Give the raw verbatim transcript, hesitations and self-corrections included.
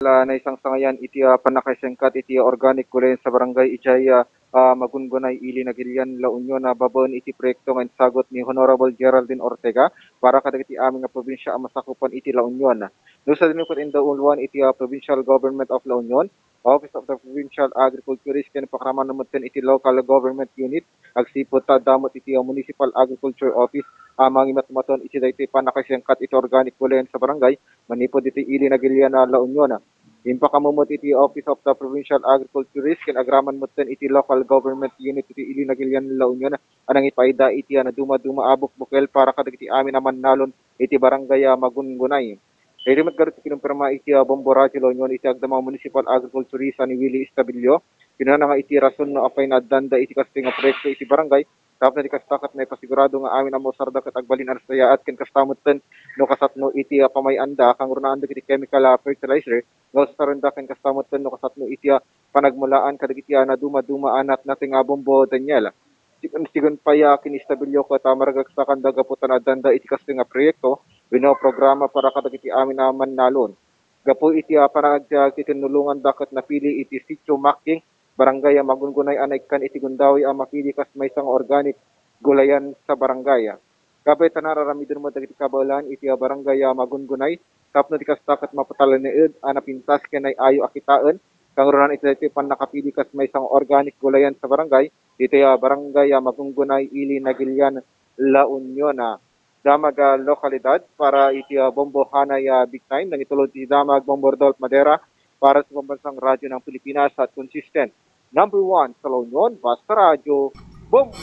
Ah, naisangsangayan iti, ah, pannakaisengkat iti organic gulayan sa barangay idiay, ah, ah, Magungunay, Ili, Nagilian, La Union, ah, babaen iti proyekto nga insagut ni Honorable Geraldine Ortega para kadagiti amin nga probinsya a masakupan iti La Union. No sadino ket indauluan iti, ah, Provincial Government of La Union, Office of the Provincial Agriculturist ken pakraman metten iti local government unit, agsipud ta adda met iti, ah, Municipal Agriculture Office a mangimatmaton iti daytoy pannakaisengkat iti organic gulayan sa barangay manipud iti Ili, Nagilian, La Union. Impakaammo met iti Office of the Provincial Agriculturist ken agraman metten iti local government unit iti Ili, Nagilian, La Union a nangipaayda iti, ah, nadumaduma a bukbukel para kadagiti amin a mannalon iti barangay, ah, Magungunay. Daytoy met garud ti kinumpirma iti, ah, Bombo Radyo La Union iti agdama municipal agriculturist a ni Willie Estabilio. Kinunana nga iti rason no apay nga addanda iti kastoy nga proyekto iti barangay, tapno di kasta ket naipasigurado nga amin a mausarda ket agbalin a nasayaat ken kasta metten no kasatno iti, ah, pamay-anda, kangrunaan dagiti chemical, ah, fertilizer nga usarenda ken kasta metten no kasatno iti, ah, panagmulaan kadagiti, ah, nadumaduma a natnateng a Bombo Daniel. Sigun, sigun pay, ah, ken Estabilio ket, ah, maragsakkanda gapu ta naaddanda iti kastoy nga proyekto wenno programa para kadagiti amin a mannalon. Gapu iti, ah, panagtinnulonganda ket napili iti Sitio Makking, Barangay, ah, Magungunay a naikkan iti gundaway a mapili kas maysa nga organic gulayan sa barangay. Kabay ta nararamiden met dagiti kabaelan iti, ah, Barangay, ah, Magungunay tapno di kasta ket mapatalinaed a napintas ken ay-ayo a kitaen, kangrunaan iti daytoy pannakapili kas maysa nga organic gulayan sa barangay, ditoy, ah, Barangay, ah, Magungunay, Ili, Nagilian, La Union, ah. Damag a lokalidad para iti, ah, Bombo Hanay, ah, Big Time. Nangitulod ti Damag Bombo Rodolph Madera para sa Pambansang Radyo ng Pilipinas at consistent number one sa La Union, Basta Radyo, Bombo!